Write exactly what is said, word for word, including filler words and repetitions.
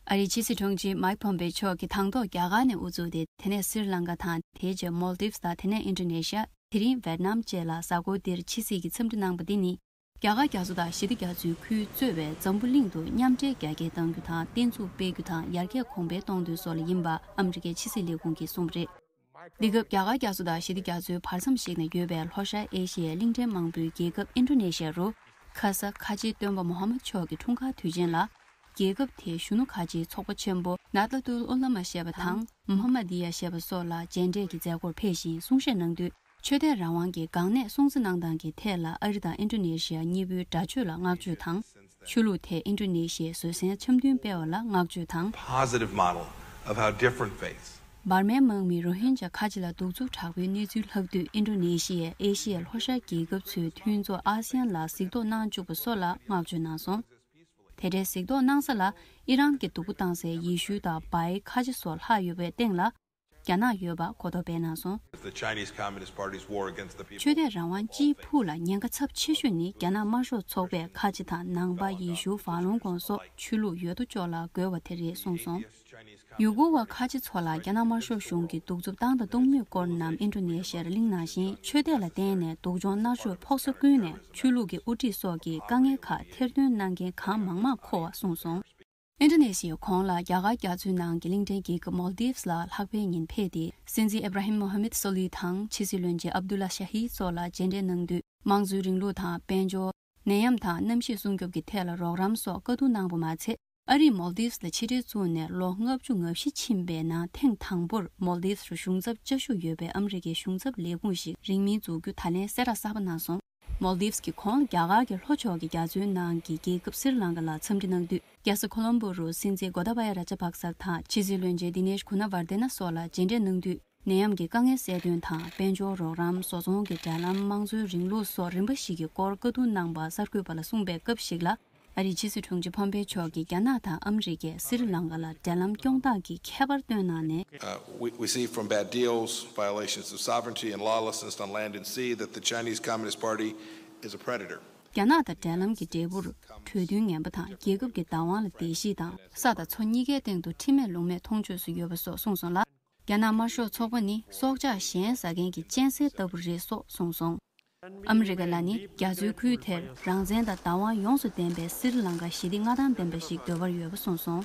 ཨ་རིའི་ཕྱི་སྲིད་དྲུང་ཆེ་མའིག་ཕོམ་པེ་མཆོག་གིས་དང་ཐོག་རྒྱ་གར་ནས་དབུ་བཙུགས་ཏེ། དེ་ནས་སི་རི་ལང་ཀ་དང་། དེའི་རྗེས་མོལ་དིབ་སི་དང་། དེ་ནས་ཨིན་ཌོ་ནེ་ཤི་ཡ། དེ་རིང་ཝེད་ནམ་བཅས་ལ་གཟའ་འཁོར་འདིར་ཕྱི་སྲིད་ཀྱི་འཚམས་འདྲི་གནང་པ་འདི་ནི། རྒྱ་གར་རྒྱ་མཚོ་དང་ཞི་བདེ་རྒྱ་མཚོའི་ཁུལ་གཙོས་པའི་འཛམ་བུ་གླིང་དུ་མཉམ་འབྲེལ་རྒྱ་སྐྱེད་གཏང་རྒྱུ་དང་། བརྟན་ཚུགས་སྤེལ་རྒྱུ་དང་། ཡར་རྒྱས་གོང་འཕེལ་གཏོང་འདོད་སོགས་ལ་ཡིན་པ་ཨ་མི་རི་ཀའི་ཕྱི་སྲིད་ལས་ཁུངས་ཀྱིས་གསུངས་པ་རེད། འདི་སྐབས་རྒྱ་གར་རྒྱ་མཚོ་དང་ཞི་བདེ་རྒྱ་མཚོའི་བར་མཚམས་ཤིག་ནས་ཡོད་པའི་ལྷོ་ཤར་ཨེ་ཤི་ཡའི་གླིང་ཕྲན་མང་པོའི་རྒྱལ་ཁབ་ཨིན་ཌོ་ནེ་ཤི་ཡ་རུ། ཁ་ས་ཁ་ཆེ་སྟོན་པ་མོ་ཧ་མད་མཆོག་གི་འཁྲུངས་སྐར་དུས་ཆེན་ལ། རྒྱལ་ཁབ་དེའི་གཞོན་ནུ་ཁ་ཆེའི་ཚོགས་པ་ཆེན་པོ་ནཱ་ཏུ་ལ་ཏུལ་ཨུ་ལ་མ་ཞེས་པ་དང་། མུ་ཧམ་མ་དི་ཡ་ཞེས་པ་སོགས་ལ་མཇལ་འཕྲད་ཀྱི་མཛད་སྒོར་ཕེབས་ཤིང་གསུང་བཤད་གནང་དུས། ཆོས་དད་རང་དབང་གི་འགག་གནད་སྲུང་བརྩི་གནང་སྟངས་ཀྱི་ཐད་ལ་ཨ་རི་དང་ཨིན་ཌོ་ནེ་ཤི་ཡ་གཉིས་པོའི་དགྲ་གཅོད་ལ་བསྔགས་བརྗོད་དང་། ཆོས་ལུགས་ཐད་ཨིན་ཌོ་ནེ་ཤི་ཡའི་བཟོད་བསྲན་འཆམ་མཐུན་སྤེལ་བ་ལ་བསྔགས་བརྗོད་དང་། Positive model of how different faiths འབར་མའི་དམག་མིས་རོ་ཧིན་ཇ་ཁ་ཆེ་ལ་གདུག་རྩུབ་དྲག་པོའི་གནས་ཚུལ་ལྷག་དུས། ཨིན་ཌོ་ནེ་ཤི་ཡས་ཨེ་ཤི་ཡའི་ལྷོ་ཤར་རྒྱལ་ཁབ་ཚོའི་མཐུན་ཚོགས་ཨ་སི་ཡན་ལ་གཟིགས་རྟོག་གནང་བཅུག་པ་སོགས་ལ་བསྔགས་བརྗོད་གནང་སོང་། དེ་འདྲའི་གཟིགས་རྟོག་གནང་ས་ལ་ཨི་རན་གྱི་སྡུག་པོ་བཏང་སའི་ཡེ་ཤུ་དང་བྷའི་ཁ་ཆེ་སོགས་ལྷག་ཡོད་པའི་སྟེང་ལ། རྒྱ་ནག་ཡོད་པ་གོ་རྟོགས་སྤེལ་གནང་སོང་། The Chinese Communist Party's war against the people. ཆོས་དད་རང་དབང་སྤྱིའི་ཕུགས་ལ་ཉེན་ཁ་ཚབས་ཆེ་ཤོས་ནི་རྒྱ་ནག་དམར་ཤོག་ཚོགས་པས་ཁ་ཆེ་དང་ནང་པ། ཡེ་ཤུ། ཧྥ་ལུང་གོང་སོགས་ཆོས་ལུགས་ཡོད་དོ་ཅོག་ལ་རྒོལ་བ་དེ་རེད་གསུངས་སོང་། ཡུ་གུར་བ་ཁ་ཆེ་ཚོ་ལ་རྒྱ་ནག་དམར་ཤོག་གཞུང་གིས་གདུག་རྩུབ་བཏང་དང་གཏོང་མུས་སྐོར་རྣམས་ཨིན་ཌོ་ནེ་ཤི་ཡར་གླེང་གནང་ཞིང་། ཆོས་དད་ལ་བརྟེན་ནས་སྡུག་སྦྱོང་མནར་གཅོད་ཕོག་ས་ཀུན་ནས་ཆོས་ལུགས་ཀྱི་དབུ་ཁྲིད་སོགས་ཀྱིས་དཀའ་ངལ་ཁག་ཐེར་འདོན་གནང་མཁན་གང་མང་མང་མཁོ་བ་གསུངས་སོང་། ཨིན་ཌོ་ནེ་ཤི་ཡའི་གོང་ལ་རྒྱ་གར་རྒྱ་མཚོའི་ནང་གི་གླིང་ཕྲན་རྒྱལ་ཁབ་མོལ་དིབ་སི་ལ་ལྷག་པའི་ཉིན་ཕེབས་ཏེ། སྲིད་འཛིན་ཨི་བྷ་ར་ཧིམ་མོ་ཧ་མད་སོ་ལི་དང་ཕྱི་སྲིད་བློན་ཆེན་ཨབ་དུ་ལ་ཤ་ཧི་སོགས་ལ་མཇལ་འཕྲད་གནང་དུས། དམངས་གཙོའི་རིང་ལུགས་དང་། དཔལ་འབྱོར། ནད་ཡམས་དང་གནམ་གཤིས་སྲུང་སྐྱོབ་ཀྱི་ཐད་ལ་རོགས་རམ་སོགས་བཀའ་བསྡུར་གནང་བ་མ་ཚད། ཨ་རིས་མོལ་དིབ་སི་ལ་ཕྱི་འབྲེལ་བཙུགས་ནས་ལོ་ལྔ་བཅུ་ང་བཞི་ཕྱིན་པའི་ནང་ཐེངས་དང་པོར་མོལ་དིབ་སི་རུ་གཞུང་ཚབ་བཅའ་བཞུགས་ཡོད་པའི་ཨ་མི་རི་ཀའི་གཞུང་ཚབ་ལས་ཁུངས་ཤིག་རིང་མིན་འཛུགས་རྒྱུ་ད་ལན་གསལ་བསྒྲགས་གསར་པ་གནང་སོང་། མོལ་དིབ་སི་གི་གོང་རྒྱ་གར་གྱི་ལྷོ་ཕྱོགས་ཀྱི་རྒྱ་མཚོའི་ནང་གི་རྒྱལ་ཁབ་སི་རི་ལང་ཀ་ལ་འཚམས་འདྲི་གནང་དུས། རྒྱལ་ས་ཁོ་ལོམ་པོ་རུ་སྲིད་འཛིན་གོ་ཏ་བ་ཡ་ར་ཇ་པག་ས་དང་ཕྱི་སྲིད་བློན་ཆེན་དི་ནེ་ཤི་གུ་ན་ཝར་དེ་ན་སོགས་ལ་མཇལ་འཕྲད་གནང་དུས། ནད་ཡམས་ཀྱི་དཀའ་ངལ་སེལ་དོན་དང་། དཔལ་འབྱོར་རོགས་རམ། བཟོ་ཚོང་གི་འབྲེལ་ལམ། དམངས་གཙོའི་རིང་ལུགས་སོགས་རིམ་པ་ཞིག་གི་སྐོར་བཀའ་བསྡུར་གནང་བ་གསར་འགོད་པ་ལ་གསུངས་པའི་སྐབས་ཤིག་ལ། ཨ་རིའི་ཕྱི་སྲིད་དྲུང་ཆེ་ཕོམ་པེ་མཆོག་གིས་རྒྱ་ནག་དང་ཨ་མི་རི་ཀས་སི་རི་ལང་ཀ་ལ་འབྲེལ་ལམ་སྐྱོང་སྟངས་ཀྱི་ཁྱད་པར་བཏོན་གནང་ནས། Uh, we, we see from bad deals, violations of sovereignty and lawlessness on land and sea that the Chinese Communist Party is a predator. རྒྱ་ནག་དང་འབྲེལ་ལམ་གྱི་འབྲས་བུར། གྲོས་མཐུན་ངན་པ་དང་། རྒྱལ་ཁབ་ཀྱི་བདག་དབང་ལ་བརྡལ་བཤིག་དང་། ས་དང་མཚོ་གཉིས་ཀའི་སྟེང་དུ་ཁྲིམས་མེད་ལུགས་མེད་མཐོང་ཆོས་སུ་ཡོད་པ་སོགས་གསུངས་སོང་ལ། རྒྱ་ནག་དམར་ཤོག་ཚོགས་པ་ནི་སྲོག་ཆགས་གཞན་ཟ་མཁན་གྱི་གཅན་གཟན་ལྟ་བུ་རེད་སོགས་གསུངས་སོང་། ཨ་མི་རི་ཀ་ལ་ནི་རྒྱ་མཚོའི་ཁུལ་དེར་རང་བཙན་དང་བདག་དབང་ཡོངས་སུ་ལྡན་པའི་སི་རི་ལང་ཀ་ཞི་བདེ་མངའ་ཐང་ལྡན་པ་ཞིག་འདོད་པར་ཡོད་པ་གསུངས་སོང་།